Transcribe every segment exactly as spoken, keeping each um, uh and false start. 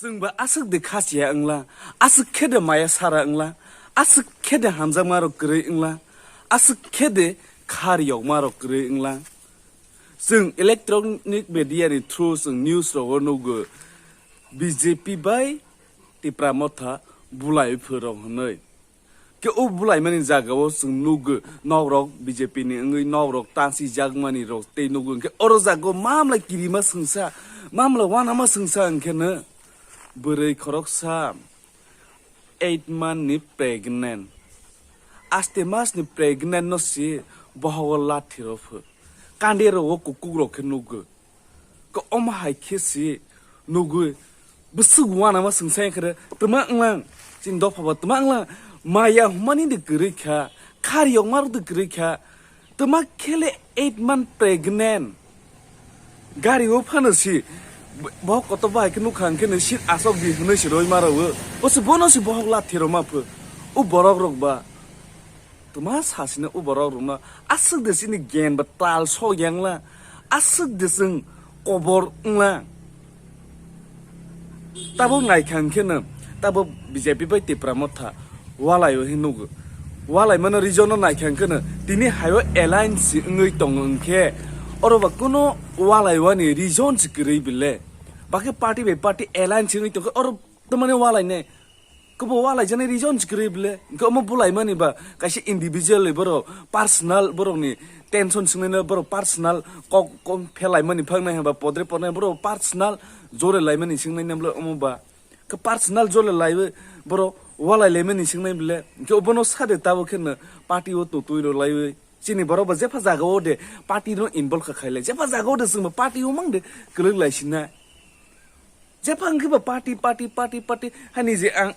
Chwng ba aswk de khasiya wngla, aswk khe de maya sara wngla, aswk khe de hamjakma rok kwrwi wngla, aswk khe de khar yokma rok kwrwi wngla. Chwng electronic media ni through chwng news rogo nugo B J P bai Tipra Motha bulai phwrwng hwnwi. Khe o bulaimani jagao chwng nugo nokrok B J P ni wngwi nokrok tansi jakmani rok tei nugo hwnkhe oro jagao mamla kirima swngsa, mamla wanama swngsa hwnkhe no bwrwi khoroksa eight month ni pregnant. Aste mas ni pregnant no si bohogo lathi rw pho. Kande rw o kukuk rok khe nugo. Ko omo hai khe si nugo. Bwswk wanama swngsa khe tma wnglang. Chini dopha ba tma wnglang. Maya humani de kwrwi kha. Khar yokma rok de kwrwi kha. Tma khele eight month pregnant. Gari o phano si. Bo koto bai khe nukha hwnkhe no seat asok di hwnwi si roi ma rw o. Bo se bono si bohok lathi rw ma pho. O borok rok ba. Tma sasina o borok rokno aswk de chini gen ba tal sok yangla, aswk de chwng kobor wngla. Tabuk naikha hwnkhe no, tabuk B J P bai Tipra Motha walai o hin nugo. Walai mano region no naikha hwnkhe no, tini hai o alliance wngwi tongo hwnkhe, oro ba kuno walai wani region se kwrwi bile. Bakhe party bai party alliance wngwi tongkhe, oro tamani walai ne. Kwbo walai jani region se kwrwi bile. Hwnkhe omo bulaimani ba kaisa individual borok personal borokni tension swngnaino borok personal kok kok phelaimani phaknai hwnba podre podre borok personal jore laimani swngnaino bole omo ba. Khe personal jore laiwi borok walai laimani swngnaino bole. Hwnkhe obono sade tabuk khe no party o tutui rw laiwi. Chini borok ba jepha jaga o de party no involve kha khailai. Jepha jaga o de chwng ba party o mang de kwlwk lai sinai. Jepha hwnkhe ba party, party, party, party. Hai nije ang,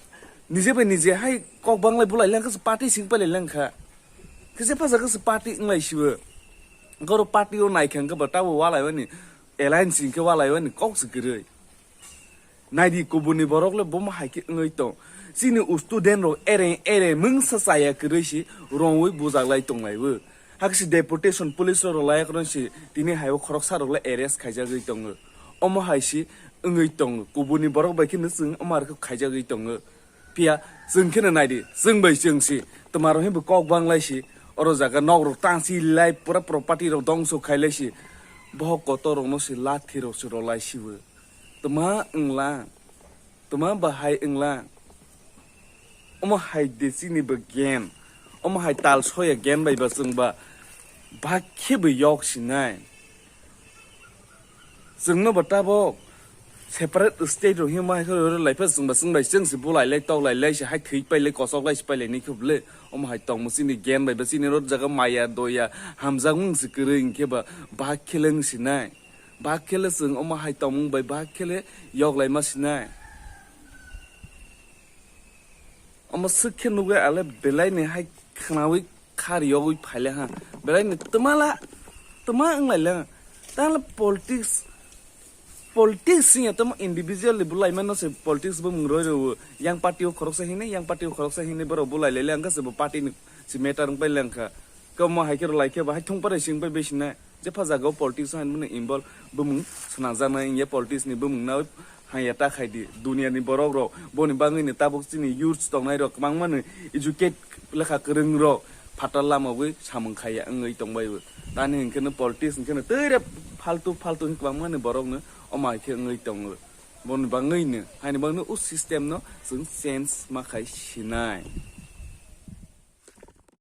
nije bai nije hai kok banglai bulai lang kha, party sing pailai lang kha. Khe jepha jaga se party wnglai sibo. Goro party o naikha hwnkhe ba tabo walai wani, alliance hwnkhe walai wani kok se kwrwi. Naidi kubuni borok le bomo hai khe wngwi tong. Chini u student rok ere, ere mungsa chaya kwrwi si rongwi bujaklai tonglai o. Hakhe si deputation police rok rwlai khoroknwi si tini hai o khoroksa rok le arrest khaijagwi tongo. Omo hai si wngwi tongo. Kubuni borok bai kheno chwng omo hai khe khaijagwi tongo. Phiya chwng kheno naidi, chwng bai chwng si twma rok himbo kok banglai si, oro jaga nok rok tangsi lai pura property rok dongso khailai si. Bohok kotor rokno si lathi rok si rwlai si bo. Twma wngla, twma bahai wngla. Omo hai de chini bo gen. Omo hai tal soya gen bai ba chwng ba bhag khe bo yok sinai. Chwng no bo tabok separate state rok hima hai khe oro lai pha chwng ba chwng bai chwng se bulai lai tok lai lai se hai thwi pai lai kosok lai se pai lai ni khe bole. Omo hai tong mo chini gen bai ba chini ro jaga maya doya hamjak mung se kwrwi hwnkhe ba bhag khe le wng sinai. Bhag khe le chwng omo hai tong mung bai bhag khe le yok lai ma sinai. Omo swk khe nugwi ale belai ni hai khwnawi khar yogwi phaile ha. Belai ni twmala, twma wng laile ha. Tala politics, politics sing ya tamo individual ni bulai mano se politics bo mung roi rwo. Yang party o khoroksa hini, yang party o khoroksa hini borok bulai lele ang kha se bo party ni si matter wng pai le ang kha. Kamo hai khe rw lai khe bo hai thung parai sing pai bai sinai. Jepha jaga o politics o haino involve bumung swnamjaknai wngya politics ni bumung no hanya ta khai di. Dunia ni borok rok boni bagwi ni tabuk chini youths tongnai rok kwbangma ni educate lekha kwrwng rok phatar lama wi samung khaya wngwi tongbai o. Tani hinkhe no politics hinkhe no twi re faltu faltu hin kwbangma ni borok no omo hai khe wngwi tongo. Boni bagwi no haini bagwi no o system no chwng change ma khai sinai.